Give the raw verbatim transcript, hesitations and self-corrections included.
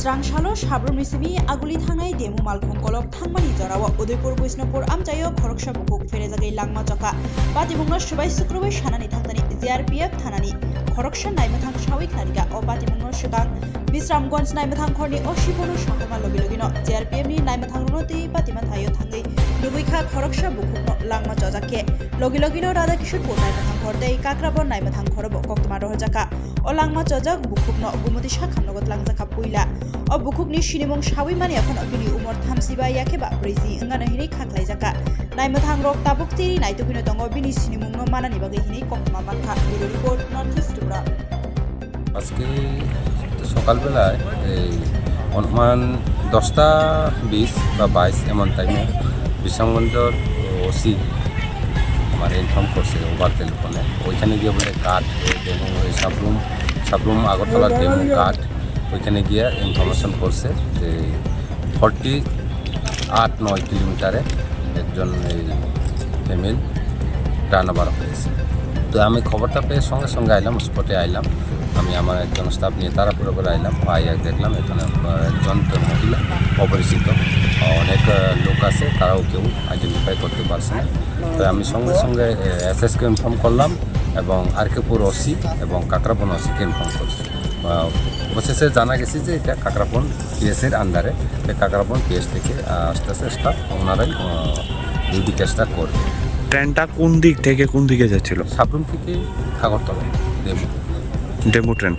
Swrang salo sabrumni simi aguli thangnai Demu malkhung kolok thangmani jorao Udaipur Bishnupur amchaio khoroksa bukhuk pherejagwi langma choka. Patimungno swbai sukrubwi sanani thangtani G R P F thanani khoroksa naimwthang sawi khnarikha. O patimungno swkang Bisramganj naimwthang khorni O C bono sahorma logi logino G R P F ni naimwthangrokno twi patima thaio thangwi nugwi kha khoroksa bukhukno langma chojak khe. Logi logino Radha Kishore Pur naimwthang khor tei Kakrabon naimwthang khorobo koktwma rohorjakha. O langma chojak bukhukno Gumoti sakhamnogo twlangjakha puila. O bukhukni sinimung sawi mani, ekhon bini umor thamsiba yakheba brwichi wngano hinwi kha khlaijakha. Naimwthangrok tabuk tiri naitugwino tongo, bini sinimungno manani bagwi hinwi koktwma mankha. Bureau report, North East Tripura. আজকে সকালবেলায় এই অনুমান দশটা বিশ বা বাইশ এমন টাইমে বিশ্রামগঞ্জর ওসি আমার ইনফর্ম করছে ওভার টেলিফোনে। ওইখানে গিয়ে বলে কার্ড, ডেমো, ওই সাবরুম, সাবরুম আগরতলার ডেমো কার্ড, ওইখানে গিয়ে ইনফরমেশন করছে যে ফর্টি আট নয় কিলোমিটারে একজন এই ফিমেল টার্ন ওভার হয়েছে। তো আমি খবরটা পেয়ে সঙ্গে সঙ্গে আইলাম, স্পটে আইলাম। আমি আমার একজন স্টাফ নিয়ে তাড়াহুড়ো করে আইলাম, আইয়া দেখলাম এখানে, আহ, একজন তো মহিলা অপরিচিত, অনেক, আহ, লোক আছে, তারাও কেউ আইডেন্টিফাই করতে পারছে না। তো আমি সঙ্গে সঙ্গে, আহ, এসএসকে ইনফর্ম করলাম এবং আরকেপুর ওসি এবং কাকরাবন ওসিকে ইনফর্ম করছি। আহ, অবশেষে জানা গেছে যে এটা কাকরাবন পিএসের আন্ডারে। তো কাকরাবন পিএস থেকে, আহ, আস্তে আস্তে স্টাফ ওনারাই, আহ, ডিউটি চেষ্টা করবে। ট্রেনটা কোন দিক থেকে কোন দিকে যাচ্ছিল? সাবরুম থেকে আগরতলা, ডেমো। Demo train.